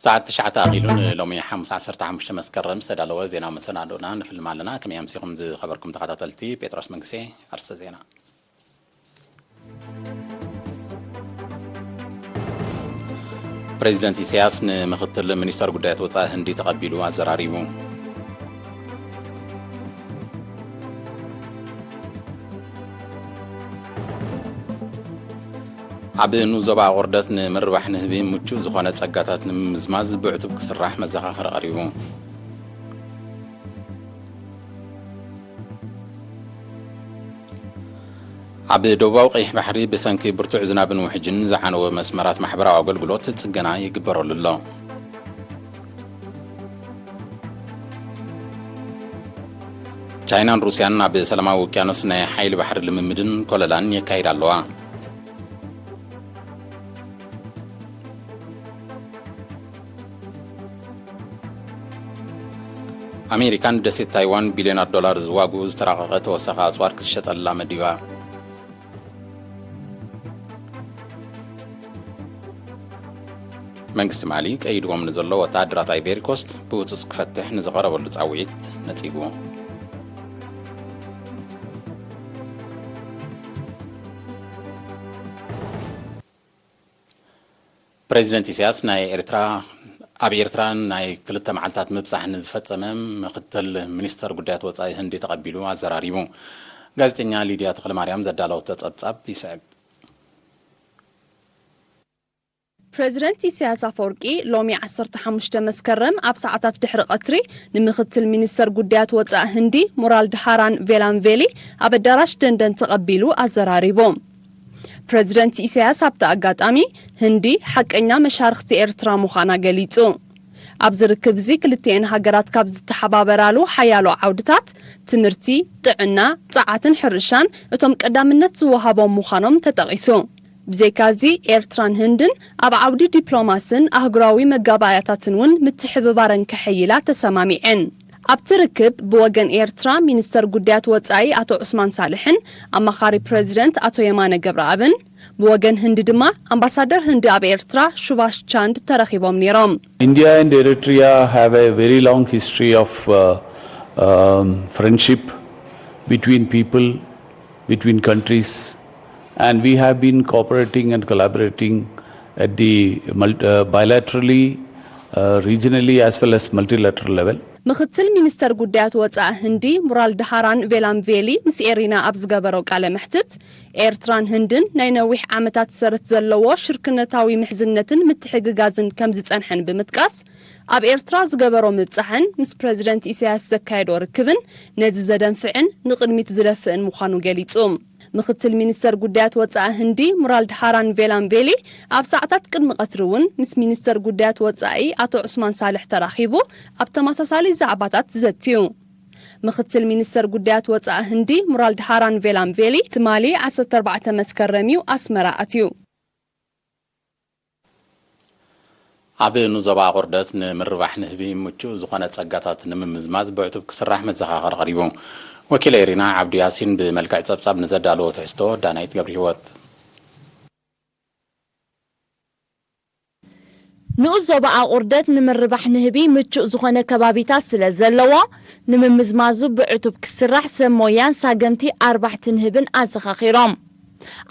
ሰዓት ትሽዓተ ኣኺሉ ንሎሚ ሓሙስ ዓሰርተ ሓሙሽተ መስከረም ዝተዳለወ ዜናዊ መሰናዶና ንፍልም ኣለና። ከመይ ኣምሲኹም ዝኸበርኩም ተኸታተልቲ? ጴጥሮስ መንግስቴ። ኣርእስተ ዜና። ፕሬዚደንት ኢሳያስ ንምኽትል ሚኒስተር ጉዳያት ወጻኢ ህንዲ ተቐቢሉ ኣዘራሪቡ። ኣብ ንኡስ ዞባ ኣቑርደት ንምርባሕ ንህቢ ምቹእ ዝኾነ ጸጋታት ንምምዝማዝ ብዕቱብ ክስራሕ መዘኻኸሪ ቀሪቡ። ኣብ ደቡባዊ ቀይሕ ባሕሪ ብሰንኪ ብርቱዕ ዝናብን ውሕጅን ዝዓነወ መስመራት ማሕበራዊ ኣገልግሎት ጽገና ይግበረሉ ኣሎ። ቻይናን ሩስያን ኣብ ሰላማዊ ውቅያኖስ ናይ ሓይሊ ባሕሪ ልምምድን ኮለላን የካይዳ ኣለዋ። ኣሜሪካ ንደሴት ታይዋን ቢልዮናት ዶላር ዝዋግኡ ዝተራቐቐ ተወሳኺ ኣጽዋር ክትሸጠላ መዲባ። መንግስቲ ማሊ ቀይድዎም ንዘሎ ወተሃደራት ኣይቬሪ ኮስት ብህጹጽ ክፈትሕ ንዝቐረበሉ ጻውዒት ነጺጉ። ፕሬዚደንት ኢሳያስ ናይ ኤርትራ፣ ኣብ ኤርትራ ናይ ክልተ መዓልታት ምብጻሕ ንዝፈጸመ ምኽትል ሚኒስተር ጉዳያት ወጻኢ ህንዲ ተቐቢሉ ኣዘራሪቡ። ጋዜጠኛ ሊድያ ተኽለማርያም ዘዳለወቶ ጸብጻብ ይስዕብ። ፕሬዚደንት ኢሳያስ ኣፈወርቂ ሎሚ ዓሰርተ ሓሙሽተ መስከረም ኣብ ሰዓታት ድሕሪ ቀትሪ ንምኽትል ሚኒስተር ጉዳያት ወጻኢ ህንዲ ሙራልድሃራን ቬላንቬሊ ኣብ ኣዳራሽ ደንደን ተቐቢሉ ኣዘራሪቡ። ፕሬዚደንት ኢሳያስ ኣብቲ ኣጋጣሚ ህንዲ ሓቀኛ መሻርኽቲ ኤርትራ ምዃና ገሊጹ። ኣብዚ ርክብ እዚ ክልቲኤን ሃገራት ካብ ዝተሓባበራሉ ሓያሎ ዓውድታት ትምህርቲ፣ ጥዕና፣ ጸዓትን ሕርሻን እቶም ቀዳምነት ዝወሃቦም ምዃኖም ተጠቒሱ። ብዘይካዚ ኤርትራን ህንድን ኣብ ዓውዲ ዲፕሎማስን ኣህጉራዊ መጋባእያታትን እውን ምትሕብባረን ከሐይላ ተሰማሚዐን። ኣብቲ ርክብ ብወገን ኤርትራ ሚኒስተር ጉዳያት ወጻኢ ኣቶ ዑስማን ሳልሕን ኣማኻሪ ፕሬዚደንት ኣቶ የማነ ገብረኣብን፣ ብወገን ህንዲ ድማ ኣምባሳደር ህንዲ ኣብ ኤርትራ ሹቫሽ ቻንድ ተረኺቦም ነይሮም። India and Eritrea have a very long history of uh, um, friendship between people, between countries, and we have been cooperating and collaborating at the mul- uh, bilaterally, uh, regionally, as well as multilateral level. ምኽትል ሚኒስተር ጉዳያት ወጻኢ ህንዲ ሙራልድሃራን ቬላንቬሊ ምስ ኤሪና ኣብ ዝገበሮ ቃለ መሕትት፣ ኤርትራን ህንድን ናይ ነዊሕ ዓመታት ሰረት ዘለዎ ሽርክነታዊ ምሕዝነትን ምትሕግጋዝን ከም ዝጸንሐን ብምጥቃስ፣ ኣብ ኤርትራ ዝገበሮ ምብጻሕን ምስ ፕረዚደንት ኢሳያስ ዘካየዶ ርክብን ነዚ ዘደንፍዕን ንቕድሚት ዝደፍእን ምዃኑ ገሊጹ። ምኽትል ሚኒስተር ጉዳያት ወጻኢ ህንዲ ሙራልድሃራን ቬላንቬሊ ኣብ ሰዓታት ቅድሚ ቀትሪ እውን ምስ ሚኒስተር ጉዳያት ወጻኢ ኣቶ ዑስማን ሳልሕ ተራኺቡ ኣብ ተመሳሳሊ ዛዕባታት ዘትዩ። ምኽትል ሚኒስተር ጉዳያት ወጻኢ ህንዲ ሙራልድሃራን ቬላንቬሊ ትማሊ ዓሰርተ ኣርባዕተ መስከረም እዩ ኣስመራ ኣትዩ። ኣብ ንዞባ ኣቑርደት ንምርባሕ ንህቢ ምቹእ ዝኾነ ጸጋታት ንምምዝማዝ ብዕቱብ ክስራሕ መዘኻኸሪ ቀሪቡ። ወኪል ኤሪና ዓብዱ ያሲን ብመልክዕ ጸብጻብ ንዘዳለዎ ትሕዝቶ ዳናይት ገብረ ህይወት። ንኡስ ዞባ ኣቑርደት ንምርባሕ ንህቢ ምቹእ ዝኾነ ከባቢታት ስለ ዘለዎ፣ ንምምዝማዙ ብዕቱብ ክስራሕ ሰብ ሞያን ሳገምቲ ኣርባሕቲ ንህብን ኣዘኻኺሮም።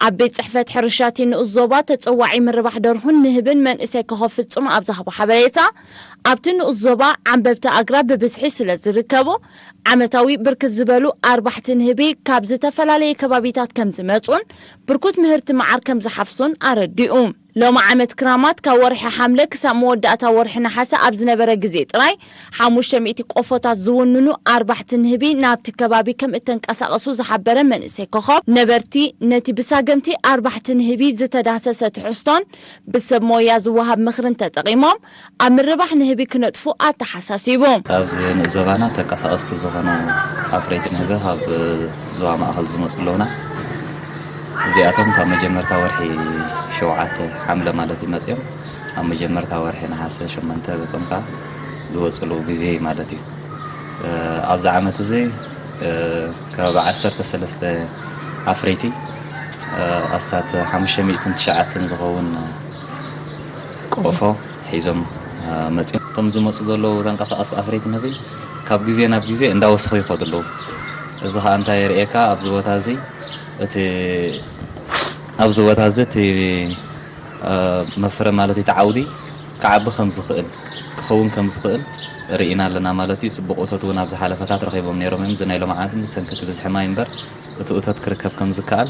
ኣብ ቤት ጽሕፈት ሕርሻ እቲ ንኡስ ዞባ ተጸዋዒ ምርባሕ ደርሁን ንህብን መንእሰይ ኮኾብ ፍጹም ኣብ ዝሃቦ ሓበሬታ፣ ኣብቲ ንኡስ ዞባ ዓንበብቲ ኣግራብ ብብዝሒ ስለ ዝርከቡ፣ ዓመታዊ ብርክት ዝበሉ ኣርባሕቲ ንህቢ ካብ ዝተፈላለየ ከባቢታት ከም ዝመጹን ብርኩት ምህርቲ መዓር ከም ዝሓፍሱን ኣረዲኡ። ሎሚ ዓመት ክራማት ካብ ወርሒ ሓምለ ክሳብ መወዳእታ ወርሒ ነሓሰ ኣብ ዝነበረ ግዜ ጥራይ ሓሙሽተ ሚእቲ ቆፎታት ዝውንኑ ኣርባሕቲ ንህቢ ናብቲ ከባቢ ከም እተንቀሳቐሱ ዝሓበረ መንእሰይ ኮኾብ፣ ነበርቲ ነቲ ብሳገምቲ ኣርባሕቲ ንህቢ ዝተዳህሰሰ ትሕዝቶን ብሰብ ሞያ ዝወሃብ ምኽርን ተጠቒሞም ኣብ ምርባሕ ንህቢ ክነጥፉ ኣተሓሳሲቡ። ኣብዚ ንኡስ ዞባና ተንቀሳቐስቲ ዝኾኑ ኣፍረይቲ ንህቢ ካብ ዞባ ማእኸል ዝመፁ ኣለውና። እዚኣቶም ካብ መጀመርታ ወርሒ ሸውዓተ ሓምለ ማለት እዩ መፅዮም፣ ኣብ መጀመርታ ወርሒ ነሓሰ ሸሞንተ ገፆም ከዓ ዝወፅሉ ግዜ እዩ ማለት እዩ። ኣብዚ ዓመት እዚ ከባቢ ዓሰርተ ሰለስተ ኣፍረይቲ ኣስታት ሓሙሽተ ሚእትን ትሽዓተን ዝኸውን ቆፎ ሒዞም መፂኦም እቶም ዝመፁ ዘለዉ ተንቀሳቐስቲ ኣፍረይቲ ንህቢ ካብ ግዜ ናብ ግዜ እንዳወሰኹ ይኸዱ ኣለዉ። እዚ ከዓ እንታይ የርእየካ? ኣብዚ ቦታ እዚ እቲ ኣብዚ ቦታ እዚ እቲ መፍረ ማለት እቲ ዓውዲ ክዓቢ ከም ዝኽእል ክኸውን ከም ዝኽእል ርኢና ኣለና ማለት እዩ። ፅቡቕ እቶት እውን ኣብ ዝሓለፈታት ረኺቦም ነይሮም እዮም። እዚ ናይ ሎማዓንት ብሰንኪ እቲ ብዝሒ ማይ እምበር እቲ እቶት ክርከብ ከም ዝከኣል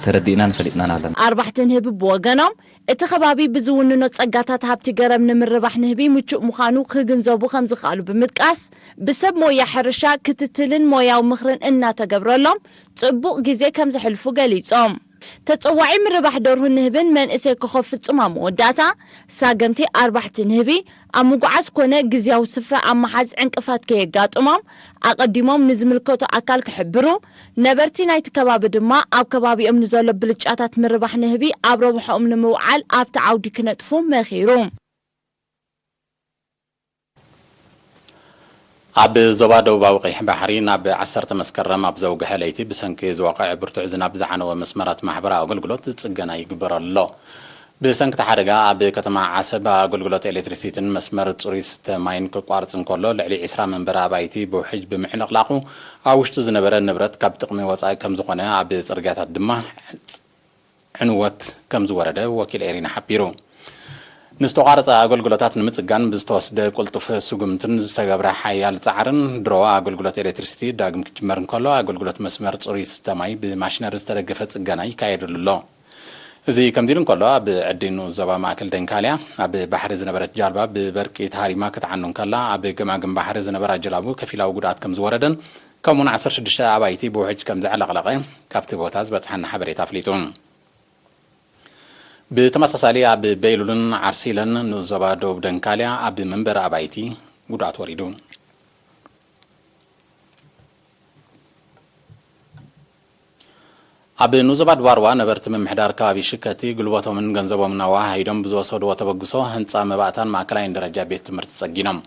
ተረዲእናን ፈሊጥናን ኣለና። ኣርባሕቲ ንህቢ ብወገኖም እቲ ከባቢ ብዝውንኖ ጸጋታት ሃብቲ ገረብ ንምርባሕ ንህቢ ምቹእ ምዃኑ ክግንዘቡ ከምዝኸኣሉ ብምጥቃስ፣ ብሰብ ሞያ ሕርሻ ክትትልን ሞያዊ ምኽርን እናተገብረሎም ጽቡቕ ግዜ ከምዘሕልፉ ገሊጾም። ተጸዋዒ ምርባሕ ደርሁን ንህብን መንእሰይ ኮኾብ ፍጹም ኣብ መወዳእታ፣ ሳገምቲ ኣርባሕቲ ንህቢ ኣብ ምጉዓዝ ኮነ ግዝያዊ ስፍራ ኣብ ምሓዝ ዕንቅፋት ከየጋጥሞም ኣቐዲሞም ንዝምልከቶ ኣካል ክሕብሩ፣ ነበርቲ ናይቲ ከባቢ ድማ ኣብ ከባቢኦም ንዘሎ ብልጫታት ምርባሕ ንህቢ ኣብ ረብሕኦም ንምውዓል ኣብቲ ዓውዲ ክነጥፉ መኺሩ። ኣብ ዞባ ደቡባዊ ቀይሕ ባሕሪ ናብ ዓሰርተ መስከረም ኣብ ዘውግሐ ለይቲ ብሰንኪ ዝወቕዐ ብርቱዕ ዝናብ ዝዓነወ መስመራት ማሕበራዊ ኣገልግሎት ጽገና ይግበረሉ ኣሎ። ብሰንኪ እቲ ሓደጋ ኣብ ከተማ ዓሰብ ኣገልግሎት ኤሌክትሪሲቲን መስመር ጽሩይ ዝስተ ማይን ክቋርጽ እንከሎ ልዕሊ ዕስራ መንበሪ ኣባይቲ ብውሕጅ ብምዕንቕላቑ ኣብ ውሽጡ ዝነበረ ንብረት ካብ ጥቕሚ ወጻኢ ከምዝኾነ ኣብ ጽርግያታት ድማ ዕንወት ከምዝወረደ ወኪል ኤሪና ሓቢሩ። ንዝተቋረጸ ኣገልግሎታት ንምጽጋን ብዝተወስደ ቅልጡፍ ስጉምትን ዝተገብረ ሓያል ጻዕርን ድሮ ኣገልግሎት ኤሌክትሪሲቲ ዳግም ክጅመር እንከሎ ኣገልግሎት መስመር ጽሩይ ዝስተ ማይ ብማሽነሪ ዝተደገፈ ጽገና ይካየደሉ ኣሎ። እዚ ከምዚ ኢሉ እንከሎ ኣብ ዕዲ ንኡስ ዞባ ማእከል ደንካልያ ኣብ ባሕሪ ዝነበረት ጃልባ ብበርቂ ተሃሪማ ክትዓኑ እንከላ ኣብ ገማግም ባሕሪ ዝነበራ ጀላቡ ከፊላዊ ጉድኣት ከምዝወረደን ከምኡውን ዓሰርተ ሽዱሽተ ኣባይቲ ብውሕጅ ከምዘዕለቕለቐ ካብቲ ቦታ ዝበጽሓና ሓበሬታ ኣፍሊጡ። ብተመሳሳሊ ኣብ በይሉልን ዓርሲለን ንኡስ ዞባ ደቡብ ደንካልያ ኣብ መንበሪ ኣባይቲ ጉድኣት ወሪዱ። ኣብ ንኡስ ዞባ ድባርዋ ነበርቲ ምምሕዳር ከባቢ ሽከቲ ጉልበቶምን ገንዘቦምን ኣወሃሂዶም ብዝወሰድዎ ተበግሶ ህንፃ መባእታን ማእከላይን ደረጃ ቤት ትምህርቲ ፀጊኖም።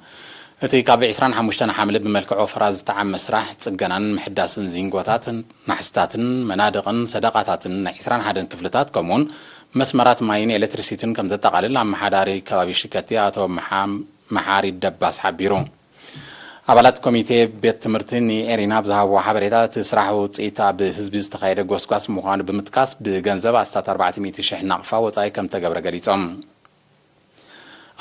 እቲ ካብ ዕስራን ሓሙሽተን ሓምለ ብመልክዕ ወፈራ ዝተዓመ ስራሕ ፅገናን ምሕዳስን ዚንጎታት፣ ናሕስታትን መናድቕን ሰደቓታትን ናይ ዕስራን ሓደን ክፍልታት ከምኡውን መስመራት ማይን ኤሌክትሪሲቲን ከም ዘጠቓልል ኣመሓዳሪ ከባቢ ሽከቲ ኣቶ መሓ- መሓሪ ደባስ ሓቢሩ። ኣባላት ኮሚቴ ቤት ትምህርቲ ንኤሪና ብዝሃብዎ ሓበሬታ እቲ ስራሕ ውፅኢት ኣብ ህዝቢ ዝተኻየደ ጎስጓስ ምዃኑ ብምጥቃስ ብገንዘብ ኣስታት ኣርባዕተ ሚእቲ ሽሕ ናቕፋ ወፃኢ ከም ተገብረ ገሊፆም።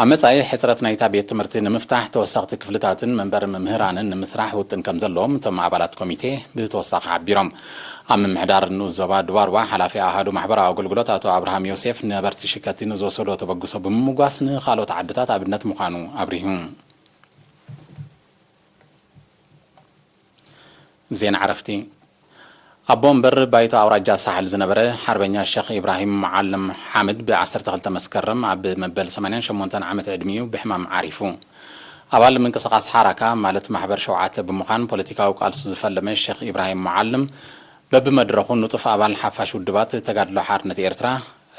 ኣብ መጻኢ ሕጽረት ናይታ ቤት ትምህርቲ ንምፍታሕ ተወሰኽቲ ክፍልታትን መንበሪ መምህራንን ንምስራሕ ውጥን ከም ዘለዎም እቶም ኣባላት ኮሚቴ ብተወሳኺ ሓቢሮም። ኣብ ምምሕዳር ንኡስ ዞባ ድባርዋ ሓላፊ ኣሃዱ ማሕበራዊ ኣገልግሎት ኣቶ ኣብርሃም ዮሴፍ ነበርቲ ሽከቲ ንዝወሰዶ ተበግሶ ብምምጓስ ንኻልኦት ዓድታት ኣብነት ምዃኑ ኣብሪሁ። ዜና ዕረፍቲ። ኣቦ ወንበር ባይቶ ኣውራጃ ሳሕል ዝነበረ ሓርበኛ ሸኽ ኢብራሂም መዓልም ሓምድ ብ ዓሰርተ ክልተ መስከረም ኣብ መበል ሰማንያን ሸሞንተን ዓመት ዕድሚኡ ብሕማም ዓሪፉ። ኣባል ምንቅስቓስ ሓራካ ማለት ማሕበር ሸውዓተ ብምዃን ፖለቲካዊ ቃልሱ ዝፈለመ ሸኽ ኢብራሂም መዓልም በብመድረኹ ንጡፍ ኣባል ሓፋሽ ውድባት ተጋድሎ ሓርነት ኤርትራ፣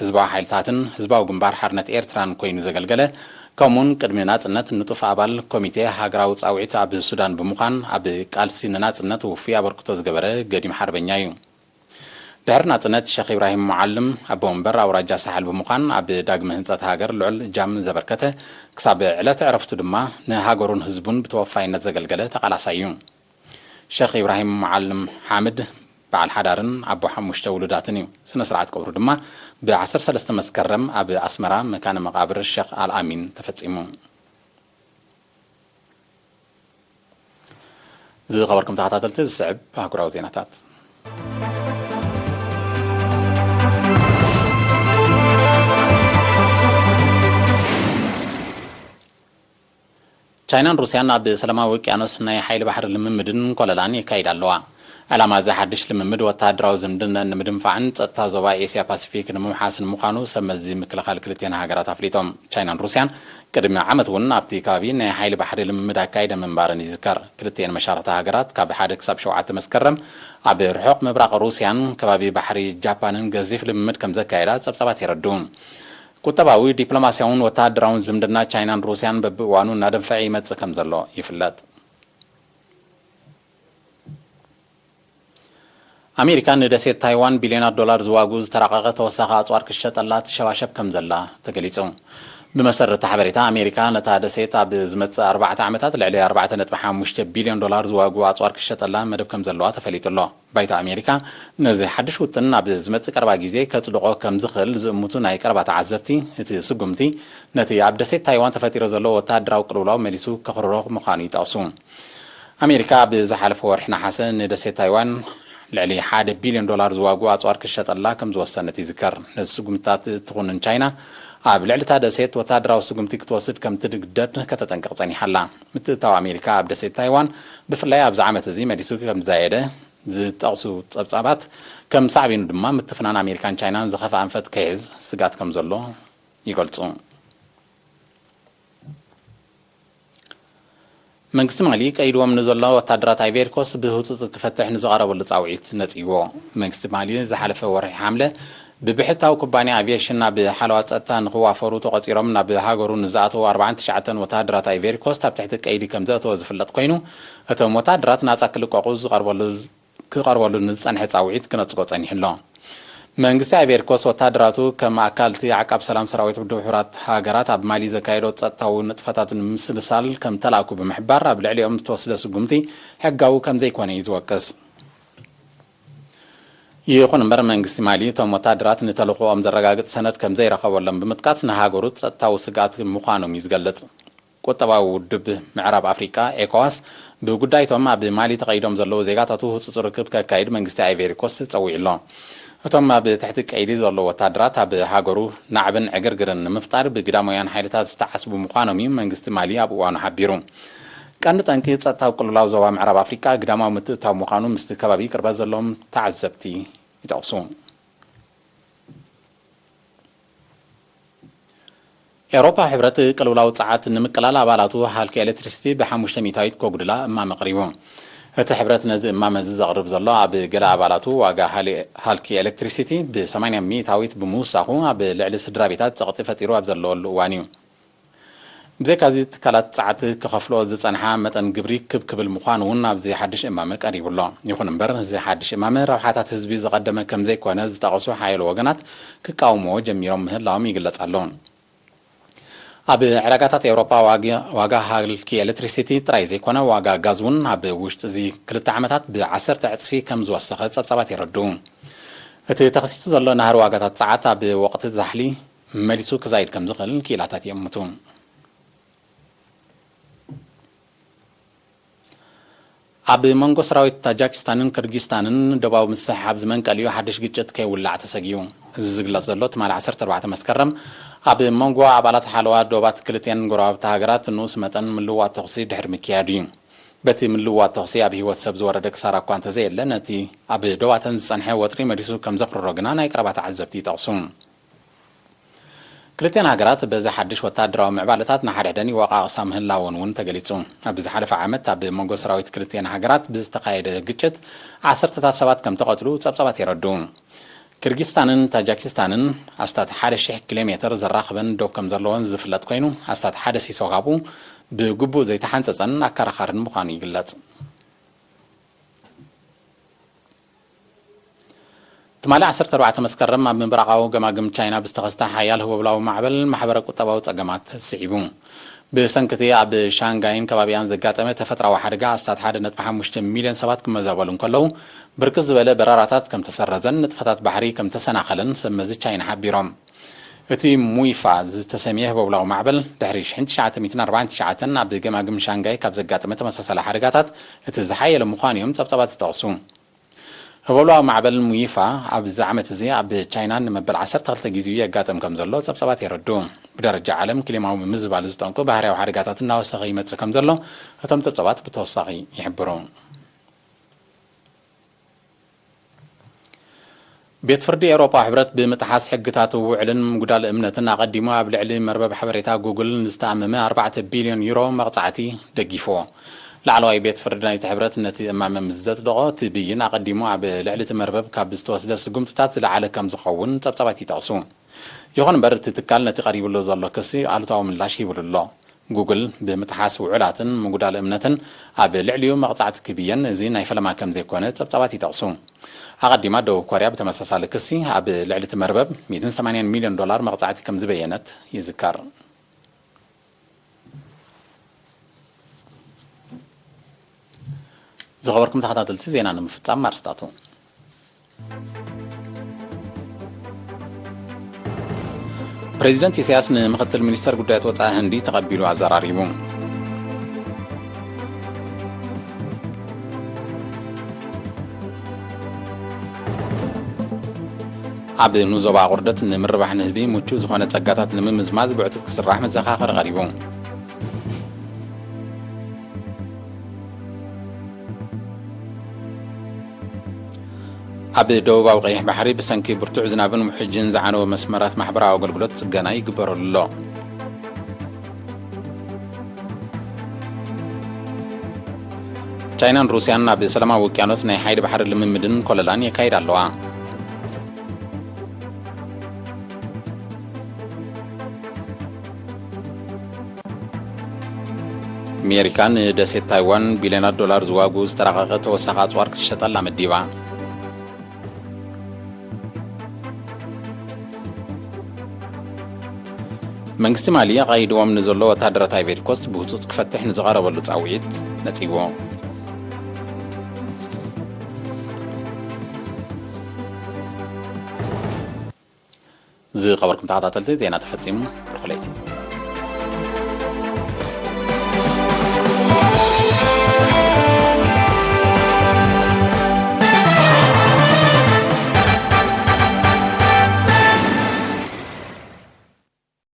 ህዝባዊ ሓይልታትን ህዝባዊ ግንባር ሓርነት ኤርትራን ኮይኑ ዘገልገለ፣ ከምኡውን ቅድሚ ናጽነት ንጡፍ ኣባል ኮሚቴ ሃገራዊ ጻውዒት ኣብ ሱዳን ብምዃን ኣብ ቃልሲ ንናጽነት ውፉይ ኣበርክቶ ዝገበረ ገዲም ሓርበኛ እዩ። ድሕሪ ናጽነት ሸኽ ኢብራሂም መዓልም ኣቦ ወንበር ኣውራጃ ሳሕል ብምዃን ኣብ ዳግመ ህንጸት ሃገር ልዑል እጃም ዘበርከተ፣ ክሳብ ዕለተ ዕረፍቱ ድማ ንሃገሩን ህዝቡን ብተወፋይነት ዘገልገለ ተቓላሳይ እዩ። ሸኽ ኢብራሂም መዓልም ሓምድ በዓል ሓዳርን ኣቦ ሓሙሽተ ውሉዳትን እዩ። ስነ ስርዓት ቀብሩ ድማ ብ ዓሰርተ ሰለስተ መስከረም ኣብ ኣስመራ መካነ መቓብር ሸኽ ኣልኣሚን ተፈጺሙ። ዝኸበርኩም ተኸታተልቲ፣ ዝስዕብ ኣህጉራዊ ዜናታት። ቻይናን ሩስያን ኣብ ሰላማዊ ውቅያኖስ ናይ ሓይሊ ባሕሪ ልምምድን ኮለላን የካይዳ ኣለዋ። ዕላማ እዚ ሓድሽ ልምምድ ወተሃደራዊ ዝምድነን ንምድንፋዕን ጸጥታ ዞባ ኤስያ ፓሲፊክ ንምውሓስን ምዃኑ ሰብ መዚ ምክልኻል ክልቲኤን ሃገራት ኣፍሊጦም። ቻይናን ሩስያን ቅድሚ ዓመት እውን ኣብቲ ከባቢ ናይ ሓይሊ ባሕሪ ልምምድ ኣካይደ ምንባረን ይዝከር። ክልቲኤን መሻርኽቲ ሃገራት ካብ ሓደ ክሳብ ሸውዓተ መስከረም ኣብ ርሑቕ ምብራቕ ሩስያን ከባቢ ባሕሪ ጃፓንን ገዚፍ ልምምድ ከም ዘካየዳ ጸብጻባት የረድኡ። ቁጠባዊ፣ ዲፕሎማስያውን ወተሃደራውን ዝምድና ቻይናን ሩስያን በብእዋኑ እናደንፈዐ ይመጽእ ከም ዘሎ ይፍለጥ። ኣሜሪካ ንደሴት ታይዋን ቢልዮናት ዶላር ዝዋግኡ ዝተራቐቐ ተወሳኺ ኣጽዋር ክሸጠላ ትሸባሸብ ከም ዘላ ተገሊጹ። ብመሰረት ሓበሬታ ኣሜሪካ፣ ነታ ደሴት ኣብ ዝመጽእ ኣርባዕተ ዓመታት ልዕሊ ኣርባዕተ ነጥቢ ሓሙሽተ ቢልዮን ዶላር ዝዋግኡ ኣጽዋር ክሸጠላ መደብ ከም ዘለዋ ተፈሊጡ ኣሎ። ባይቶ ኣሜሪካ ነዚ ሓድሽ ውጥን ኣብ ዝመጽእ ቀረባ ግዜ ከጽድቖ ከም ዝኽእል ዝእምቱ ናይ ቀረባ ተዓዘብቲ፣ እቲ ስጉምቲ ነቲ ኣብ ደሴት ታይዋን ተፈጢሩ ዘሎ ወተሃደራዊ ቅልውላው መሊሱ ከኽርሮ ምዃኑ ይጠቕሱ። ኣሜሪካ ኣብ ዝሓለፈ ወርሒ ነሓሰ ንደሴት ታይዋን ልዕሊ ሓደ ቢልዮን ዶላር ዝዋግኡ ኣጽዋር ክሸጠላ ከም ዝወሰነት ይዝከር። ነዚ ስጉምትታት ትኹንን ቻይና ኣብ ልዕሊ እታ ደሴት ወተሃደራዊ ስጉምቲ ክትወስድ ከም ትግደድ ከተጠንቅቕ ጸኒሓ ኣላ። ምትእትታው ኣሜሪካ ኣብ ደሴት ታይዋን ብፍላይ ኣብዚ ዓመት እዚ መሊሱ ከም ዝዛየደ ዝጠቕሱ ጸብጻባት፣ ከም ሳዕቤኑ ድማ ምትፍናን ኣሜሪካን ቻይናን ዝኸፍኣ ኣንፈት ከይሕዝ ስግኣት ከም ዘሎ ይገልጹ። መንግስቲ ማሊ ቀይድዎም ንዘሎ ወታደራት ኣይቬሪኮስ ብህጹጽ ክፈትሕ ንዝቐረበሉ ጻውዒት ነጺግዎ። መንግስቲ ማሊ ዝሓለፈ ወርሒ ሓምለ ብብሕታዊ ኩባንያ ኣቪየሽን ናብ ሓለዋ ጸጥታ ንኽዋፈሩ ተቖጺሮም ናብ ሃገሩ ንዝኣተዉ ኣርባዓን ትሽዓተን ወታደራት ኣይቬሪኮስ ኣብ ትሕቲ ቀይዲ ከም ዘእተወ ዝፍለጥ ኮይኑ፣ እቶም ወታደራት ናጻ ክልቀቑ ዝቐርበሉ ክቐርበሉ ንዝጸንሐ ጻውዒት ክነጽጎ ጸኒሑ ኣሎ። መንግስቲ ኣይቬሪኮስ ወታደራቱ ከም ኣካል እቲ ዓቃብ ሰላም ሰራዊት ውድብ ሕቡራት ሃገራት ኣብ ማሊ ዘካየዶ ጸጥታዊ ንጥፈታት ንምስልሳል ከም ተላእኩ ብምሕባር፣ ኣብ ልዕሊኦም ዝተወስደ ስጉምቲ ሕጋዊ ከም ዘይኮነ እዩ ዝወቅስ። ይኹን እምበር መንግስቲ ማሊ እቶም ወታደራት ንተልእኾኦም ዘረጋግጽ ሰነድ ከም ዘይረኸበሎም ብምጥቃስ ንሃገሩ ጸጥታዊ ስግኣት ምዃኖም እዩ ዝገልጽ። ቁጠባዊ ውድብ ምዕራብ ኣፍሪቃ ኤኮዋስ ብጉዳይቶም ኣብ ማሊ ተቐይዶም ዘለዉ ዜጋታቱ ህጹጽ ርክብ ከካይድ መንግስቲ ኣይቬሪኮስ ጸዊዑ ኣሎ። እቶም ኣብ ትሕቲ ቀይዲ ዘለዉ ወታደራት ኣብ ሃገሩ ናዕብን ዕግርግርን ንምፍጣር ብግዳማውያን ሓይልታት ዝተዓስቡ ምዃኖም እዩ መንግስቲ ማሊ ኣብ እዋኑ ሓቢሩ። ቀንዲ ጠንቂ ጸጥታዊ ቅልውላው ዞባ ምዕራብ ኣፍሪቃ ግዳማዊ ምትእትታው ምዃኑ ምስቲ ከባቢ ቅርበት ዘለዎም ተዓዘብቲ ይጠቕሱ። ኤውሮፓ ሕብረት ቅልውላው ጸዓት ንምቅላል ኣባላቱ ሃልኪ ኤሌክትሪሲቲ ብሓሙሽተ ሚእታዊት ከጉድላ እማመ ኣቕሪቡ። እቲ ሕብረት ነዚ እማመ እዚ ዘቕርብ ዘሎ ኣብ ገለ ኣባላቱ ዋጋ ሃሊ-፣ ሃልኪ ኤሌክትሪሲቲ ብሰማንያ ሚእታዊት ብምውሳኹ ኣብ ልዕሊ ስድራ ቤታት ጸቕጢ ፈጢሩ ኣብ ዘለወሉ እዋን እዩ። ብዘይካዚ ትካላት ጸዓት ክኸፍሎ ዝጸንሓ መጠን ግብሪ ክብ ክብል ምዃኑ እውን ኣብዚ ሓድሽ እማመ ቀሪቡ ኣሎ። ይኹን እምበር እዚ ሓድሽ እማመ ረብሓታት ህዝቢ ዝቐደመ ከም ዘይኮነ ዝጠቐሱ ሓያሎ ወገናት ክቃወምዎ ጀሚሮም ምህላዎም ይግለጽ ኣሎ። ኣብ ዕዳጋታት ኤውሮጳ ዋጋ፣ ዋጋ ሃልኪ ኤሌክትሪሲቲ ጥራይ ዘይኮነ ዋጋ ጋዝ እውን ኣብ ውሽጢ እዚ ክልተ ዓመታት ብዓሰርተ ዕጽፊ ከም ዝወሰኸ ጸብጻባት የረድኡ። እቲ ተኸሲቱ ዘሎ ናህሪ ዋጋታት ጸዓት ኣብ ወቕቲ ዛሕሊ መሊሱ ክዛይድ ከም ዝኽእል ክኢላታት ይእምቱ። ኣብ መንጎ ሰራዊት ታጃኪስታንን ክርጊስታንን ደቡባዊ ምስሕሓብ ዝመንቀሊኡ ሓድሽ ግጭት ከይውላዕ ተሰጊኡ። እዚ ዝግለጽ ዘሎ ትማሊ ዓሰርተ ኣርባዕተ መስከረም ኣብ መንጎ ኣባላት ሓለዋ ዶባት ክልቲአን ጎረባብቲ ሃገራት ንኡስ መጠን ምልውዋጥ ተኹሲ ድሕሪ ምክያዱ እዩ። በቲ ምልውዋጥ ተኹሲ ኣብ ህይወት ሰብ ዝወረደ ክሳራ እኳ እንተዘየለ፣ ነቲ ኣብ ዶባተን ዝጸንሐ ወጥሪ መሊሱ ከም ዘኽርሮ ግና ናይ ቀረባ ተዓዘብቲ ይጠቕሱ። ክልቲኣን ሃገራት በዚ ሓድሽ ወተሃደራዊ ምዕባለታት ንሓድሕደን ይወቓቕሳ ምህላወን እውን ተገሊጹ። ኣብ ዝሓለፈ ዓመት ኣብ መንጎ ሰራዊት ክልቲኣን ሃገራት ብዝተኻየደ ግጭት ዓሰርተታት ሰባት ከም ተቐትሉ ጸብጻባት የረድኡ። ክርጊስታንን ታጃኪስታንን ኣስታት ሓደ ሺሕ ኪሎ ሜተር ዘራኽበን ዶብ ከም ዘለወን ዝፍለጥ ኮይኑ፣ ኣስታት ሓደ ሲሶ ካብኡ ብግቡእ ዘይተሓንጸጸን ኣከራኻርን ምዃኑ ይግለጽ። ትማሊ ዓሰርተ ኣርባዕተ መስከረም ኣብ ምብራቓዊ ገማግም ቻይና ብዝተኸስተ ሓያል ህቦብላዊ ማዕበል ማሕበረ ቁጠባዊ ጸገማት ስዒቡ። ብሰንክቲ ኣብ ሻንጋይን ከባቢኣን ዘጋጠመ ተፈጥራዊ ሓደጋ ኣስታት ሓደ ነጥቢ ሓሙሽተ ሚልዮን ሰባት ክመዛበሉ እንከለዉ፣ ብርክት ዝበለ በረራታት ከም ተሰረዘን ንጥፈታት ባሕሪ ከም ተሰናኸለን ሰብ መዚ ቻይና ሓቢሮም። እቲ ሙይፋ ዝተሰምየ ህቦብላዊ ማዕበል ድሕሪ ሽሕን ትሽዓተ ሚእትን ኣርባዓን ትሽዓተን ኣብ ገማግም ሻንጋይ ካብ ዘጋጠመ ተመሳሳሊ ሓደጋታት እቲ ዝሓየለ ምዃኑ እዮም ጸብጻባት ዝጠቕሱ። ህቦብላዊ ማዕበል ሙይፋ ኣብዚ ዓመት እዚ ኣብ ቻይና ንመበል ዓሰርተ ክልተ ግዜኡ የጋጥም ከም ዘሎ ጸብጻባት የረድኡ። ብደረጃ ዓለም ክሊማዊ ምምዝባል ዝጠንቁ ባህርያዊ ሓደጋታት እናወሰኸ ይመጽእ ከም ዘሎ እቶም ጸብጻባት ብተወሳኺ ይሕብሩ። ቤት ፍርዲ ኤውሮጳ ሕብረት ብምጥሓስ ሕግታት ውዕልን ምጉዳል እምነትን ኣቐዲሙ ኣብ ልዕሊ መርበብ ሓበሬታ ጉግል ንዝተኣመመ ኣርባዕተ ቢልዮን ዩሮ መቕጻዕቲ ደጊፍዎ። ላዕለዋይ ቤት ፍርዲ ናይቲ ሕብረት ነቲ እማመ ምስ ዘጽደቖ፣ እቲ ብይን ኣቐዲሙ ኣብ ልዕሊ እቲ መርበብ ካብ ዝተወስደ ስጉምትታት ዝለዓለ ከም ዝኸውን ጸብጻባት ይጠቕሱ። ይኹን እምበር፣ እቲ ትካል ነቲ ቀሪብሉ ዘሎ ክሲ ኣሉታዊ ምላሽ ሂብሉ ኣሎ። ጉግል ብምጥሓስ ውዕላትን ምጉዳል እምነትን ኣብ ልዕሊኡ መቕጻዕቲ ክብየን፣ እዚ ናይ ፈለማ ከም ዘይኮነ ጸብጻባት ይጠቕሱ። ኣቐዲማ ደቡብ ኮርያ ብተመሳሳሊ ክሲ ኣብ ልዕሊ እቲ መርበብ ሚእትን ሰማንያን ሚልዮን ዶላር መቕጻዕቲ ከም ዝበየነት ይዝከር። ዝኸበርኩም ተኸታተልቲ ዜና ንምፍጻም ኣርስታቱ። ፕሬዚደንት ኢሳያስ ንምክትል ሚኒስተር ጉዳያት ወጻኢ ህንዲ ተቐቢሉ ኣዘራሪቡ። ኣብ ንዞባ ቁርደት ንምርባሕ ንህቢ ምቹእ ዝኾነ ጸጋታት ንምምዝማዝ ብዕቱብ ክስራሕ መዘኻኸሪ ቀሪቡ። ኣብ ደቡባዊ ቀይሕ ባሕሪ ብሰንኪ ብርቱዕ ዝናብን ውሕጅን ዝዓነወ መስመራት ማሕበራዊ ኣገልግሎት ጽገና ይግበረሉ ኣሎ። ቻይናን ሩስያን ኣብ ሰላማዊ ውቅያኖስ ናይ ሓይሊ ባሕሪ ልምምድን ኮለላን የካይዳ ኣለዋ። ኣሜሪካ ንደሴት ታይዋን ቢልዮናት ዶላር ዝዋጉ ዝተራቐቐ ተወሳኺ ኣጽዋር ክትሸጠላ መዲባ። መንግስቲ ማሊ ኣቓይድዎም ንዘሎ ወታደራት ኣይቨሪ ኮስት ብህጹጽ ክፈትሕ ንዝቐረበሉ ጻውዒት ነጺግዎ። ዝኸበርኩም ተኸታተልቲ፣ ዜና ተፈጺሙ። ብሩኽ ለይቲ።